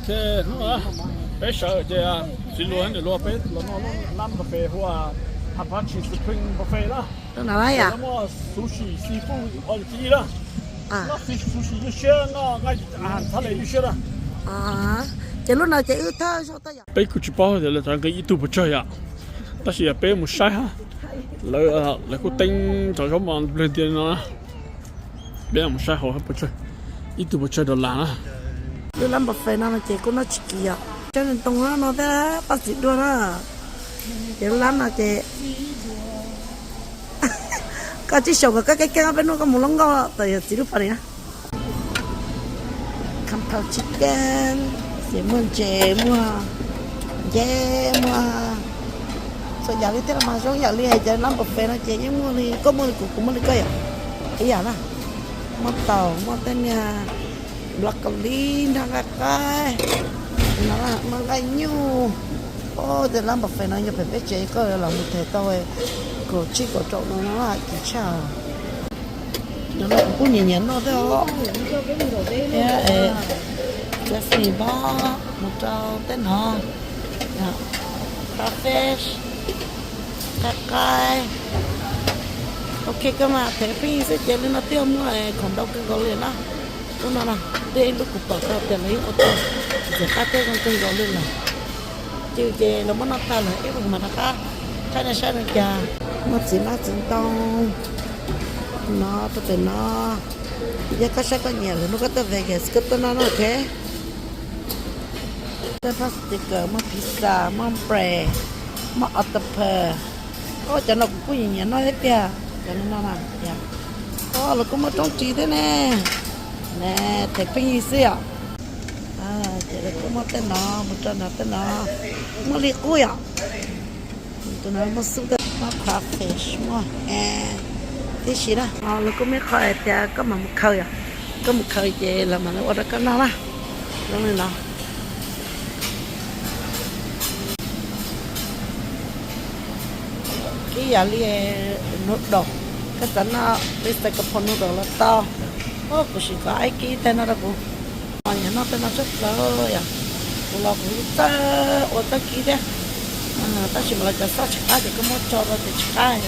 Ces hnub no peb sawv ces txiv hluas thiab niam hluas peb los noj lub lab buffet hu ua Apache Supreme Buffet na. Lub no yom, muaj sushi seafood ua li thib ib na. Noj sushi ywj siab, noj nqaij a has txhab le ywj siab na. Ces lub no ces wb thawj zaug tuaj yom. Peb kuj tsis paub tias lawv cov nqi ib tug puas tsawg yom, tab sis peb mus saib hab. Lawv, lawv kuj teeb cov zaub mov nplawg ntias no na. Peb mus saib hauv puas tsawg, ib tug puas tsawg dollar na. Lub lab buffet no no ces kuj noj tsis kis yom, tsob ntoo no thiab paj txiv duaj na. Ces lub lab no ces koj tsis xyaum kom koj keeb keeb peb noj koj mus loob nkauj tas yog txiv lub pas li na. Khamphau chicken, ces muaj ntses, muaj nceb, muaj txhua yam li thiab mas zoo yam li hais tias lab buffet no ces yeej muaj li koj muaj li kuv, kuv muaj li koj yom, ib yam na. Muaj taum, muaj tej niag broccoli, nrog nqaij qaib, no muaj nqaij nyuj. Oj, tej lab buffet no yog pem peb tsev koj los mus them tau kaum tsib kaum rau no no kim tshaj. No kuv kuj nyiam nyiam noj thiab os. Thiab café npab mus rau tej no, crawfish, nqaij qaib. Ok, koj mas them pheej xwb ces li no twb muaj khoom ntau kawg nkaus li na. Lub no na, twb ib lub kuv pom tau tias lawv yeej ua tau ntxim qab thiab zoo kawg nkaus li lawm. Ces ces lawv muab noj tag lawm ib pliag mam rov qab thaij nej saib no cas. Muaj txiv mab txiv ntoo no rau pem no. Yog koj saib koj nyiam lwm hnub koj tuaj Vegas koj tuaj noj no, ok. Tej pab sticker, muaj pizza, muaj bread, muaj octopus. Oj, cov no kuv kuj nyiam nyiam noj thiab tiag, cov no no na. Oj, lawv kuj muaj roob ris thiab ne. Ne, them pheej yig xwb yom. Ces lawv kuj muaj tej no, mus rau no tej no, muaj li qub yom. Tus no muaj xub, muaj crawfish, muaj ham tib si na. Lawv kuj muaj qhov hais tias koj mam mus khaws yom, koj mus khaws ces lawv mam li ua rau koj noj na. Zoo li no. Ib yam li noodle, koj xav noj peb xav koj pom noodle los tau. Oj, kuv sim kom aib kib tej no rau kuv. Nyiam noj tej no tshaj plaws yom. Kuv los kuv txawj ua txawj kib thiab. Tab sis mas lawv cov xoj tsis qab ces koj muab tso rau ces tsis qab,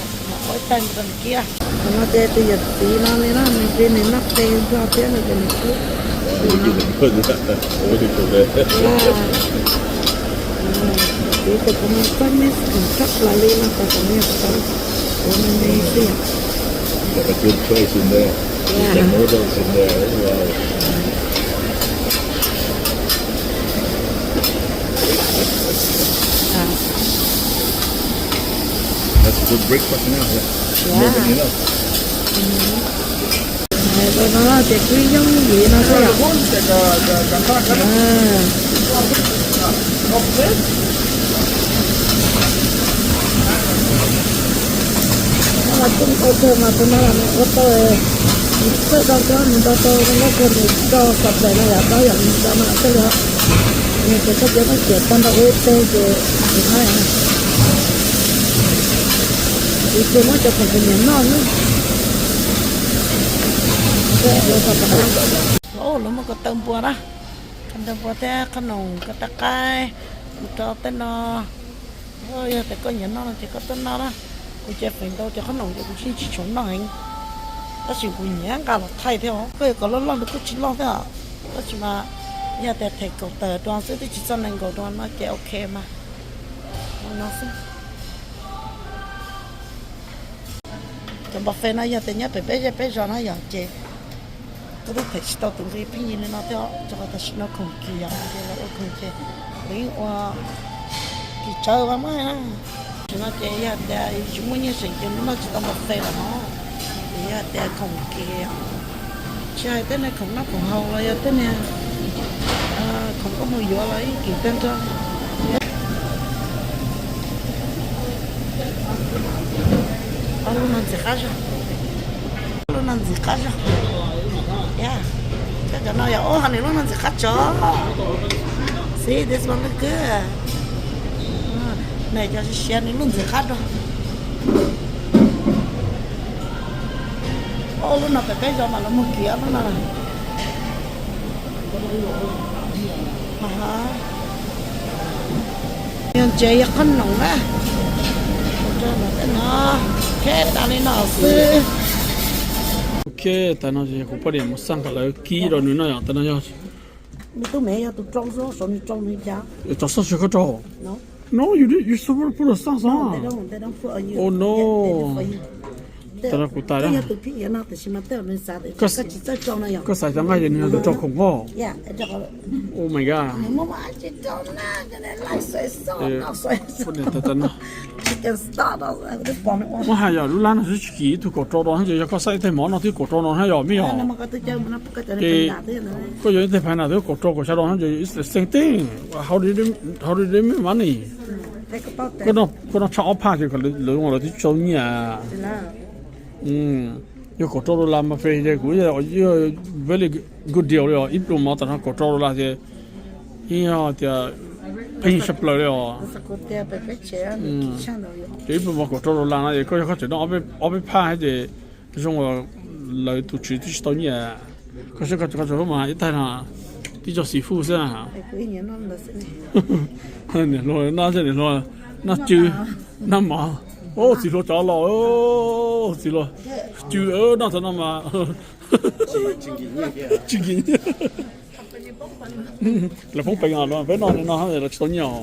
ua ib tag rau nws kib. Qhov no ces tus yawm txiv no li no nws nqi nws noj qe nplog thiab nws ces nws kib. Yawm txiv ces kuv mus txog mej khoom tshaj plaws li no tas kom nws tau ua me me xwb yom. That's a good breakfast now. Yeah. More than enough. Tus no ces kuj yooj yim no xwb yom. Mas kuj ua kawg mas tus no los nws ua tau, nws txawj tau cov nws nrog tau zoo nkauj kawg nws tso xov pem no yom, tau yom nws tso no thiaj li. Nws ces koj cov koj ciam tag nrho ua teg ces nws hab. Kuv tsuas muab cov khoom kuv nyiam noj xwb. Lawv muaj ko taw npua na, ko taw npua thiab qhob noom ko taw qaib, mus rau tej no. Yog tias koj nyiam noj no ces koj tuaj noj na. Kuv ces feem ntau cov qhob noom ces kuv tsis tsis tshua noj heev, tab sis kuv nyiam nqa los thaij thiab os. Koj yuav kom loj loj nws kuj tsis loj thiab os, tab sis mas yog tias them kaum tawm dua xwb twb tsis txog nees nkaum dua no ces ok mas. No xwb. Cov buffet no yog tias nyob pem peb zej peb zos no yom ces koj twb them tsis tau tus nqi pheej yig li no thiab, rau qhov tam sim no khoom kis yom, ces lawv ua khoom ces lawv yeej ua kis tsawv mas muab na. Tam sim no ces yog tias yus tsis muaj nyiaj seem ces noj tsis tau buffet lawm no. Ces yog tias khoom kis, tsis hais tej niag khoom noj khoom haus los yog tej niag khoom koj mus yuav los yeej kis tag nrho. Ob lub no ntxim qab zog. Ob lub no ntxim qab zog. Yog, koj cov no yog, ub, ho nws lub no ntxim qab tso. See, this one look good. Nws cov siav siav nws lub ntxim qab rau. Ub, lub no pem peb zos mas lawv muag kiag lub no. Yog ntses yog qhob noom na. Tej no, ok, tas li no xwb. Ok, tas no kuv poj niam mus xaj kom lawv kib rau nws no yom, tas no yog. Nws tub me yog tus rau xwb, saum nws rau nws cas. Cov xaj sawv koj rau. No, you did, you supposed to put the socks on. Oh no. Tab no kuv tas na. Koj xav cov nqaij ces nws yog tus rau khoom koj. Oh my god. Muab hais yog lub lab no xwb tsis kim ib tug kaum rau rau no ces yog koj xaj ib teg mov no twb kaum rau no na yog me yog. Ces koj yuav ib teg phais nas twb kaum rau kaum xya rau no ces it's the same thing. How do they make money? Koj noj tshaj ob phaj ces lawv, lawv twb tsis tau nyiaj. Yog kaum rau dollar mas fee ces kuv very good deal li os, ib pluag mov tam no kaum rau dollar ces ib yog tias pheej tshaj plaws li os. Ces ib pluag mov kaum rau dollar no ces koj yog koj tseem noj ob peb phaj ces zoo uas lawv tus tswv twb tsis tau nyiaj. Koj saib koj tseem mas ib tag no tib co xim fuj xwb. Niam hluas noj, niam hluas noj cw, noj mov. Txiv hluas cov los, txiv hluas cw noj txog no mas tsis nkim nyiaj. Lawv poob peev os, peb noj no lawv tsis tau nyiaj os.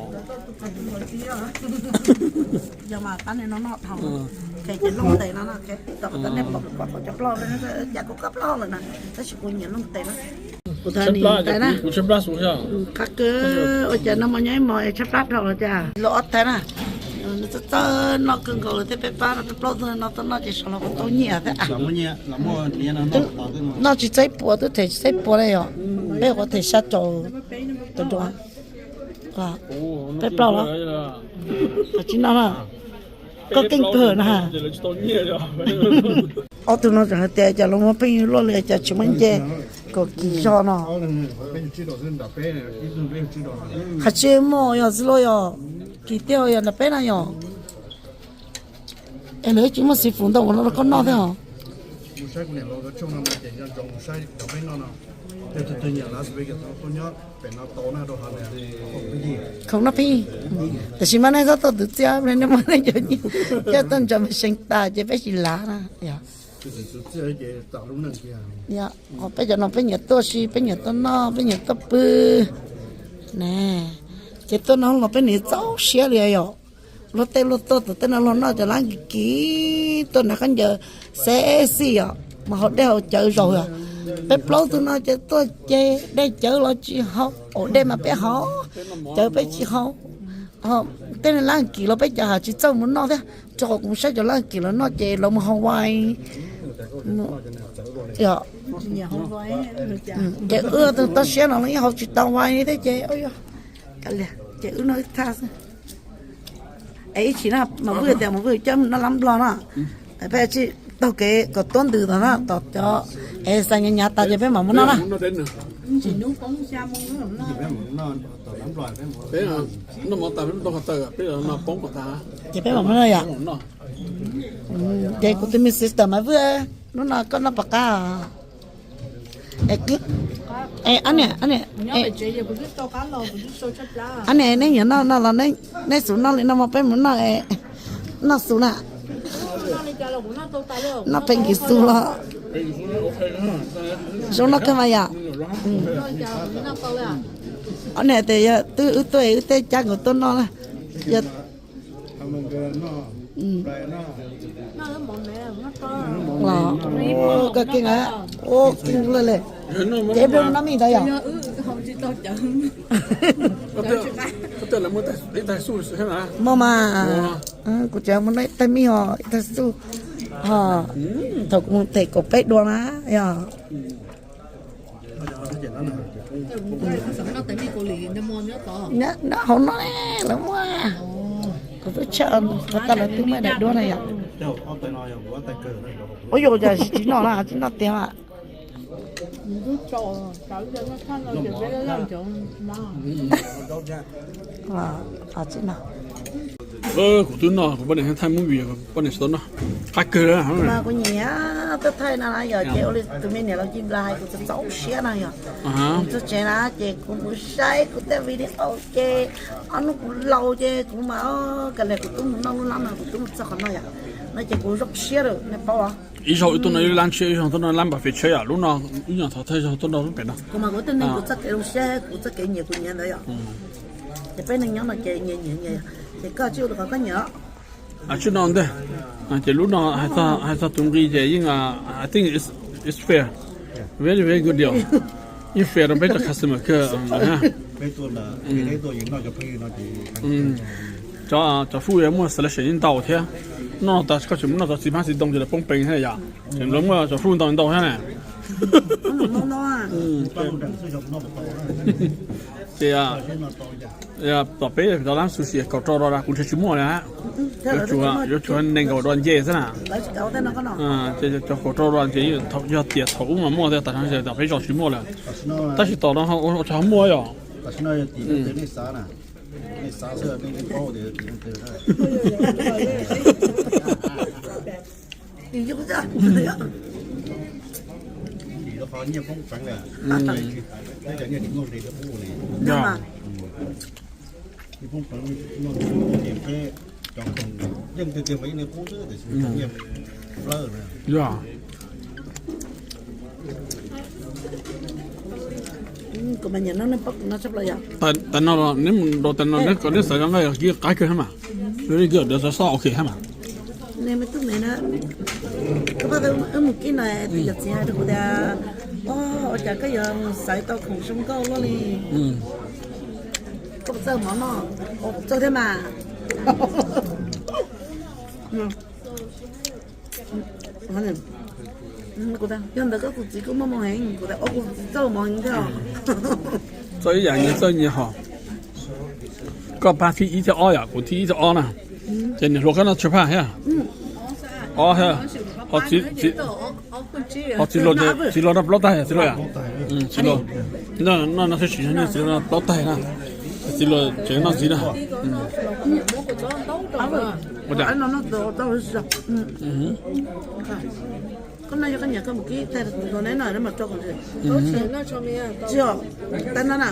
Kuv tshaib plab xwb, qab kawg, ua cas noj mov nyob ib hmos es tshaib plab dhau los cas. Los ob tag na, nws txawj txawj noj kawg nkaus lawm thiab, peb pab no peb plaub tug no tuaj noj ces sawv los kuv tau nyiaj thiab. Noj tsis txog ib puas, twb them tsis txog ib puas li yom. Peb ua them xya caum tawm dua. Peb plaub los, tsis noj na. Koj keej kawg na. Ob tug no tseem hais tias cas los muaj pheej yug luaj li cas tsis muaj nce kom kis zog no. Qhov tsis muaj yog xwb los yog kis tiag yog nram peb na yom. Es lawv tsis muaj xis fum ntau ua no rau koj noj thiab os. Khoom noj pheej, tiam sis mas nej txhob tuaj twv txiaj, nej muab nej cov nyiaj coj tuaj ntsaws mas seev tas ces peb tsis lav na. Peb cov no peb nyiam tuaj si, peb nyiam tuaj noj, peb nyiam tuaj pw ne. Ces tuaj no los peb nyiam txaus siab li yom. Luag tej luag tuaj tom tej no luag noj cov lab nkis kis, tuaj nrog khaub ncaws xeb xij yom, mas haus dej haus cawv zaum yom. Peb plaub tug no ces tuaj ces dej cawv los tsis haus, haus dej mas peb haus, cawv peb tsis haus. Tej lab nkis los peb cov ha tsis txawj mus noj thiab, rau qhov kuv saib cov lab nkis los noj ces lawv mus Hawaii. Ces wb toj siab no los yeej haus tsis tau Hawaii thiab ces, ces wb noj wb thaj xwb. Es ib chim no mas Vwj tias mas Vwj coj mus noj lab nplog no, peb tsis taug kev kom tuab ntws tom no tom cov es xa nyav nyav tas ces peb mam mus noj na. Ces peb mam mus noj yom. Ces kuv tus me sister mas Vwj, hnub no koj noj puas qab? Ob niam, ob niam, neb yuav noj no los neb xub noj li no mas peb mus noj, noj xub na. Noj pheej nkis xub los zoo noj kawg mas yom. Ob niam tias yog twb wb tuaj wb tej cab nkawd tuaj noj na. Yog koj keej a, ua keej lawm li. Ces peb noj me ntawd yom. Muaj mas, kuv tseem mus noj ib tag mij os, ib tag xub, ho thaum kuv mus them kaum peb dua na yom. Nyob hauv no lawv muaj, kuv twb tshaj, kuv tas lawv twb muaj daim duab na yom. Ua yus cas tsis noj na, tsis noj tiag. Tsis noj. Kuv twb noj, kuv poj niam thaij movie, kuv poj niam tsis tau noj. Qab kawg. Mas kuv nyiam thaij thaij no na yog ces ua li tus me niam laus Ci Nplas hais kuv txaus txaus siab no yog. Kuv txog tsev na ces kuv mus saib kuv tej video ces ob hnub kuv laus ces kuv mas, ka le kuv twb mus noj lub lab no, kuv twb mus txog qhov no yom, no ces kuv zoo siab lawm nej paub os. Ib zaug ib tug no ib lab ntshiab, ib zaug tug no lab npam fem tsheb yom, lub no ib nyuag thov thawj zaug tug no lub pem no. Kuv mas kuv tej neeg kuv txoj kev zoo siab kuv txoj kev nyiam kuv nyiam ntawd yom. Ces peb neeg nyob no ces nyiam nyiam nyiam, ces koj tsis ua li qhov koj nyiam. Tsis no ntej, ces lub no hais txog tus nqi ces yeej, I think it's fair, very very good deal. Yeej fair rau peb cov customer kawg. Cov food muaj selection yeej ntau thiab. Noj tas koj tsis muab noj tau txiv hmab txiv ntoo ces lawv poob peev thiab yom. Ces lawv muaj cov food ntau ntau thiab na. Ces tom peb cov lab sushi kaum rau dollar kuv ntshe tsis muaj li. Yuav tshuav nees nkaum dollar nce xwb na. Ces cov kaum rau dollar ces yog tias thaum ub mas muaj thiab, tam sim no tom peb zos tsis muaj lawm. Tab sis tom no ua tsaug muaj yom. Yog. Kuv mas nyiam noj nej paub kuv noj tshaj plaws yom. Tas no neb mus rau tas no neb kom neb xav zoo nqaij qab kawg thiab mas. Very good, xov xoj ok thiab mas. Neb me tub me na, koj pab wb mus kib no tus yawm txiv hais rau kuv tias, o, ua cas koj yuav mus xaiv tau khoom zoo nkauj luaj li. Koj puas txawj mov noj? Txawj thiab mas. Kuv tias, yog ntawd koj tus txiv kuj muaj mov heev. Kuv tias, o, kuv txiv txawj mov heev thiab. Txawj ib yam nyias txawj nyias hom. Koj pab thib ib thiab ob yom, kuv thib ib thiab ob na. Ces niam hluas koj noj tsawg phaj thiab? Ob thiab. Ho txiv hluas, txiv hluas noj plaub tag txiv hluas yom? Txiv hluas noj no thiab tsis noj txiv hluas noj plaub tag na. Txiv hluas tseem noj ntxiv na. Ua cas? Koj noj yog koj nyiam koj mus kib thaij tus neb noj mas rau kom tsis, tab no na,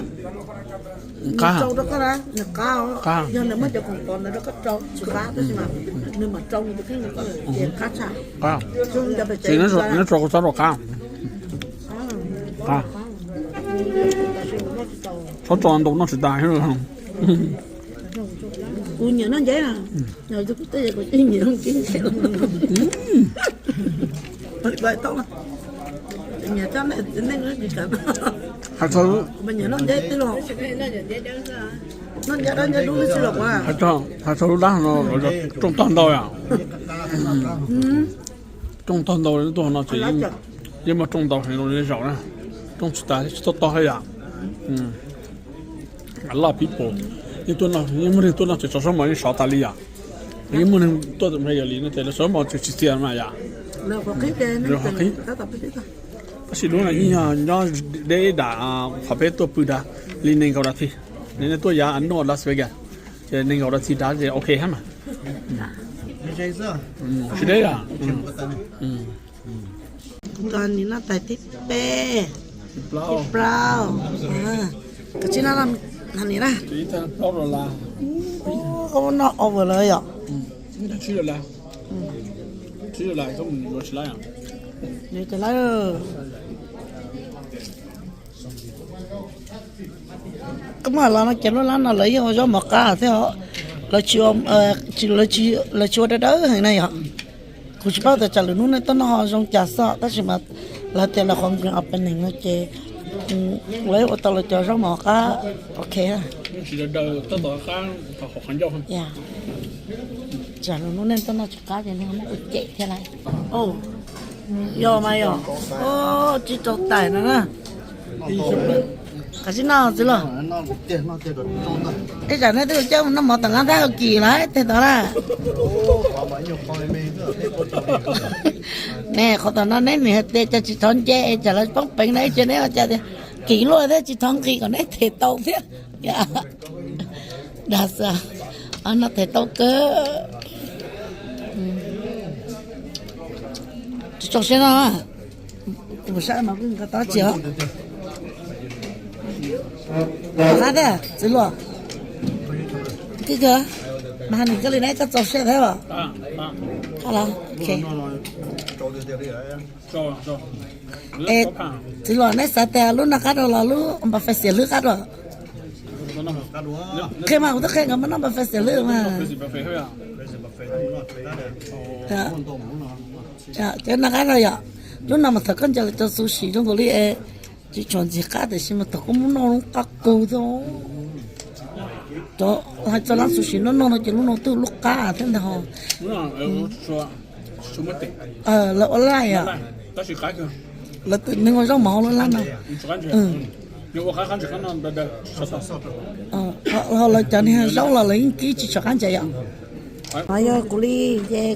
nws rau rau koj na, nws qab os. Yog nws muab cov khoom pov ntawd rau koj rau tsis qab, tab sis mas nws mam rau nws tus kheej rau koj ces qab tshaj. Tsis, neb rau kuv txhob rau qab. Txhob tso ntau noj tsis tas. Kuv nyiam noj nceb na, kuv tej kuv nyiam noj nceb. Nyiam tsob neeg, neeg, noj nceb tij laug, noj nceb dawb nceb dub tij laug. Hais txog lub dab no, rooj tog ntau yom. Rooj tog ntau tuaj no ces yeej muaj rooj ntau heev rau nej zaum na. Rooj tsis tas tsis tau tog thiab yom. A lot of people yeej tuaj noj, yeej muaj neeg tuaj noj tsev tsov zaub mov yeej sov tas li yom. Yeej muaj neeg tuaj tus yam li no ces lawv zaub mov tseem tsis txias mas yom. Qhov qhib. Tab sis lub no yeej yog nyob deb dam qhov peb tuaj pw dav li nees nkaum dav thi. Nws tuaj yav a noj Las Vegas ces nees nkaum dav thi dav ces ok hab mas. Tsis deb yom. Nim no tais thib peb, thib plaub. Koj tsis noj, noj nim na. Koj noj over lawm yom. Koj muab los no ces lub lab no lawv yeej ua zaub mov qab thiab, lawv tsis ua dawb dawb heev na yom. Kuv tsis paub tias tsam lwm hnub nej tuaj noj ho zoo cas xwb, tab sis mas lawv tias lawv qhov opening no ces lawv ua tau lawv cov zaub mov qab ok. Tsam lwm hnub nej tuaj noj tsis qab ces nej muab ua cem thiab lauj. Yog mas yog, tsis rau tais no na. Qhov tsis noj txiv los. Ib tsam nej twb coj noj mov tom lab ntab hau kis lawm tej tod na. Ne qhov tom no neb nws hais tias cas tsis thov nce es tsam lawv poob peev na, ib ce neb ua cas tias kiv luaj thiab tsis thov nqi kom neb them tau thiab. Dag xwb. Noj tes tau kawg. Tso siab no. Kuv saib mas kuv nqa tau tsi os. Qab tiag txiv hluas. Kawg kawg. Mas ha nim koj li neb koj txaus siab thiab os. Qab los, ok. Es txiv hluas neb xav tias lub no qab dua los lub npa fais xiam hlwb qab dua? Qhia mas kuv twb qhia nkawd muab noj npa fais xiam hlwb mas. Cov no qab dua yom. Lub no mas thaum koj ncaws los cov xuv sim zoo nkaus li es tsis tshua ntxim qab tiam sis mas thaum koj muab noj lub qab kawg thiab. Cov hais txog lab xuv sim noj noj no ces lub no twb lub qab thiab ntag ho. Lawv ua laj yom. Lawv tus neeg ua zaub mov lub laj no. Ho lawv cov niag zaub los lawv yeej kib tsis tshua qab ntsev yom. No yog kuv li, ces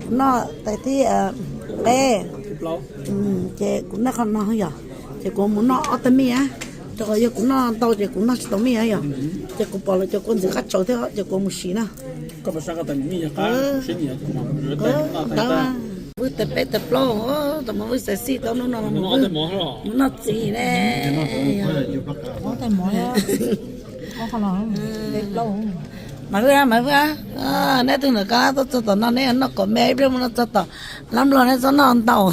kuv noj tais thib peb, ces kuv noj qhov no yom, ces kuv mus noj ob tag mij, rau qhov yog kuv noj ntau ces kuv noj tsis tau mij yom, ces kuv pom lawv cov kua ntxim qab tsaus thiab ces kuv mus siv na. Vwj tes peb tes plaub, tau mas vwj xaiv xij tau hnub no mus noj txiv ne. Mas vwj, mas vwj, neb tug ntawm ko tuaj txog tom no neb noj kom me ib pliag mus noj txog tom lab nplog neb txhob noj ntau.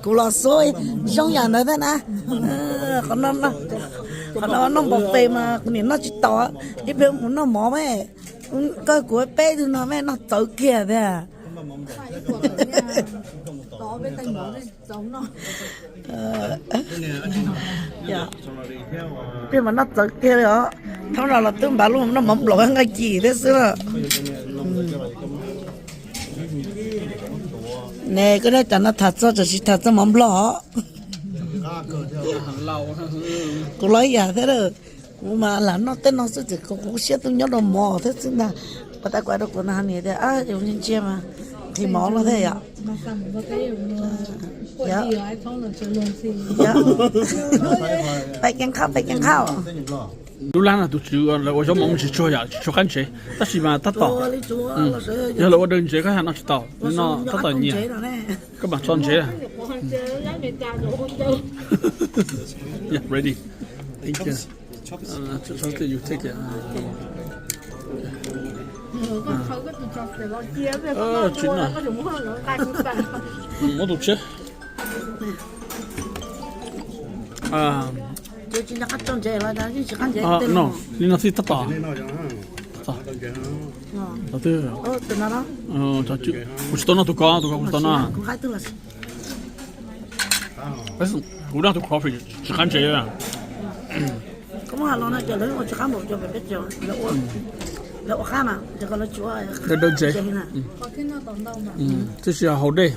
Kuv los xub zoo yam ntawd thiab na. Qhov no noj npam fes mas kuv niam noj tsis tau, ib pliag mus noj mov me. Koj kuv peb tug no me noj txawv kiag tiag. Peb mas noj txawv kiag li os. Thaum no los twb npaj lub noj mov nplaum nqaij ci thiab xwb. Ne koj neb tas no tham txog tam sim tham txog mov nplog os. Kuv los ib yam thiab, kuv mas lam noj tej no xwb ces kuv siab tuaj nyob rau mov thiab xwb ntag. Pas tas kuv rau kuv na niam tias yus ntsia mas nqhis mov no thiab yom. Pais kev qhab, pais kev qhab. Lub lab no tus tswv lawv ua zaub mov tsis tsuag yom, tsis tsuag qab ntsev tab sis mas tab tom. Yog lawv ua daws ntsev koj noj tsis tau, noj tab tom nyiam. Koj mam tso ntsev. Yeah, ready. Thank you. Uh, something you take it. Muab tus tshiab. No, li no xij tab tom. Kuv tsis tau noj tus ko, tus ko kuv tsis tau noj. Kuv noj tus crawfish tsis qab ntsev. Daw ntsev. Tab sis haus dej,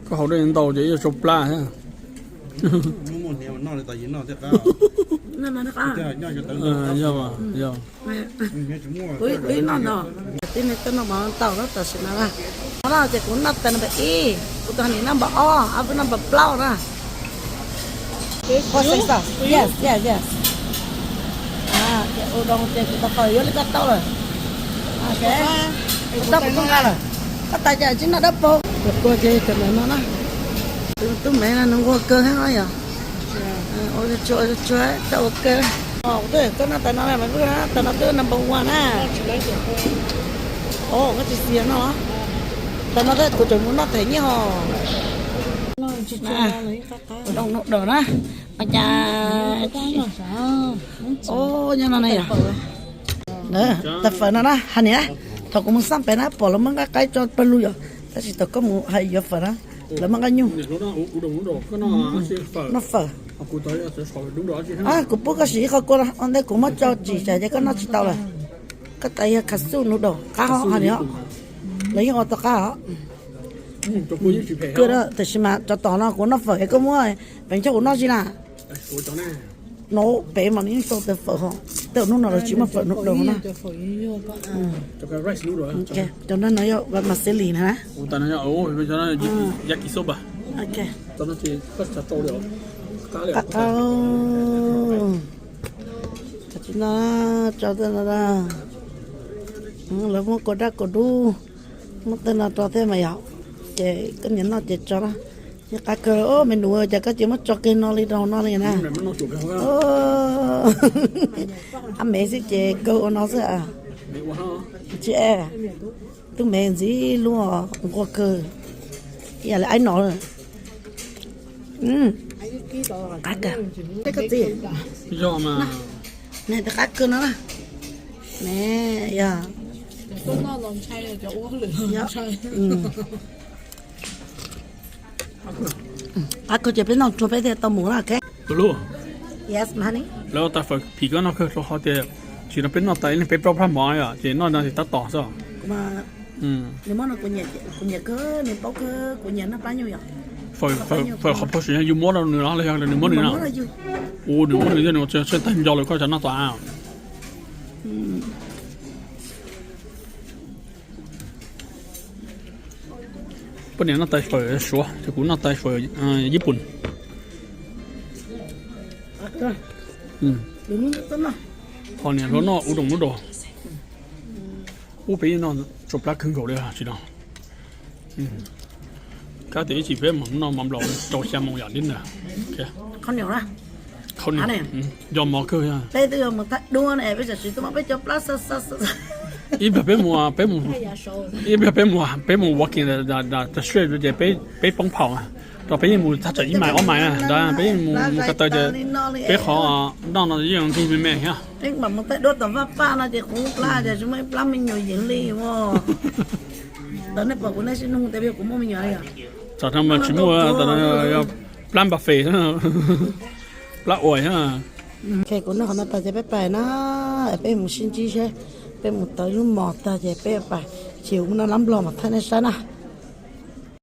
koj haus dej ntau ces yuav tsau plab thiab. Tib neeg tuaj noj mov ntau tam sim no na. Mov no ces kuv noj tas npawb ib, kuv tus niam noj npawb ob, ab peb noj npawb plaub na. Yes, yes, yes. Ces ua doo ces kuv tau qhov yuav li koj tau lawm. Kuv tau kuv tau nqa lawm. Koj tas cas tsis noj dawb paug. Kuv kua ces cov ntawm no na. Tus tub me no nws nquag kawg thiab no yom. Ua tsuag ua tsuag tau ua kawg. Koj noj tas no mas vwj na, tas no twb number one na. Koj tsis xiav no. Tas no kuv tseem mus noj them nyiaj hos. Doo nub daws na. Ua cas, o, nyob no na yom. Tas fawm no na, ha niam, thaum kuv mus xab pem na pom lawv muab nqaij qaib tso pawg lug yom, tab sis thaum koj mus hais yuav fawm na, lawv muab nqaij nyuj. Noj fawm. Kuv pub koj siv ib qho kua no, ua ntej kuv muab tso tsim tsam ces koj noj tsis tau lawm. Koj tas yog kha xuj nub daws qab hos ha niam, lawv yeej ua tau qab hos. Kawg, tam sim mas tsov tom no kuv noj fawm es koj muab peev ncho kuv noj tsis na. No pem mas nws yeej tau tas fawm hos, tej hnub no lawv tsis muaj fawm nub daws na. Cov no no yog mas xes lis na. Qab qab. Tam sim no Tso tej no, lawv muab kua dab kua dub, muab tej no rau thiab mas yog, ces koj nyiam noj ces tso na. Yeej qab kawg. Ob, me nus, cas koj cia muab tso kiag no li rau no li na? Ab, me xwb ces kawg ua no xwb. Tsis, tub me ntxim hlub, nquag kawg, ib yam li aib no. Qab kawg. Teb koj txiv, ne, qab kawg no na. Ne, yog, qab kawg ces peb noj tsuag peb thiaj tau mus na, ok. Yes, honey. Lawv ua tais fawm phim koj noj kawg rau qhov tias tsis no peb noj tais ib leeg peb plaub plab mov yom, ces noj no ces tab tom xwb. Nws muab no kuv nyiam, kuv nyiam kawg, nws paub kawg kuv nyiam noj plab nyuj yom. Fawm qhov phau sim yog yus muab rau nws los yog nws muab nws no? Ua nws muab nws, yog nws tsawg tag nco lawm koj tseem noj tau. Poj niam noj tais fawm Suav, ces kuv noj tais fawm Yij Pun. Ho niam hluas noj ub doos lub dos. Ub, peb yeej noj tsuas plab kawg nkaus li tsis no. Kab tias ib chim peb mus noj mov nplaum rau xya moo yom li ntawd. Khau niam, nco mov kawg. Peb twb yuav mus thaj duab ne, peb tam sim twb muab peb cov plab xa xa xa. Ib pliag peb mus, peb mus, ib pliag peb mus, peb mus walking the street ces peb poob phaum, rau peb yeej mus thaj tsam ib mais ob mais na, peb yeej mus ko taw ces peb qhov noj no yeej nqig me me thiab. Peb mam mus thaj duab tom Vaj Paj no ces kuv plab ces tsis muaj ib plab me nyuam yees li os. Tam nej pom kuv nej sib nug tias kuv muaj me nyuam li os. Tam no mas tsis muaj, tam no yog plab npa fes, plab uas. Ok, kuv noj qhov no tag ces peb pais na, peb mus sib ntsib seb, peb mus tau ib lub mos tag ces peb pais, ces kuv mus noj lab nplog mas thaij nej saib na.